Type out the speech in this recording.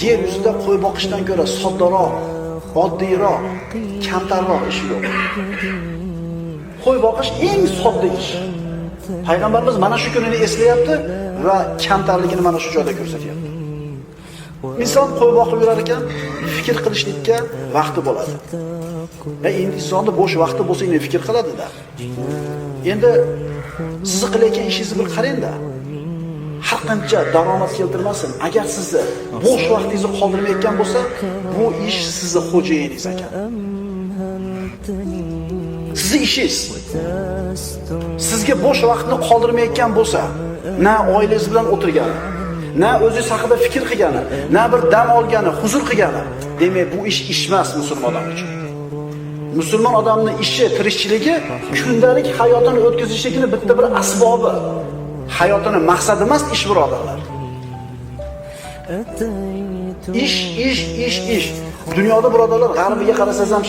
Yer yuzida qo'y boqishdan ko'ra soddaroq, oddiyroq, kamtarroq ish yo'q. Qo'y boqish eng sodda ish. Payg'ambarimiz mana shu kunini eslayapti va kamtarligini mana shu joyda ko'rsatyapti. Inson qo'y boqib yurar ekan, fikr qilishlikka vaqti bo'ladi. Va endi insonni bo'sh vaqti bo'lsa, endi fikr qiladi-da. Endi sizni qilayotgan ishingizni bir qarang-da. Har qancha daromad keltirmasin, agar sizni bo'sh vaqtingizni qoldirmayotgan bo'lsa, bu ish sizni xo'jayiningiz ekan. Sizni ishingiz sizga bo'sh vaqtni qoldirmayotgan bo'lsa, na oilangiz bilan o'tirgani, na o'zingiz haqida fikr qilgani, na bir dam olgani, huzur qilgani, demak bu ish ish emas musulmon odam uchun. Musulmon odamning ishi, tirikchiligi kundalik hayotini o'tkazishligini bitta bir asbobi. Hayotini maqsadi emas ish, birodarlar. Ish, ish, ish, ish. Dunyoda, birodarlar, g'arbiga qarasangiz ham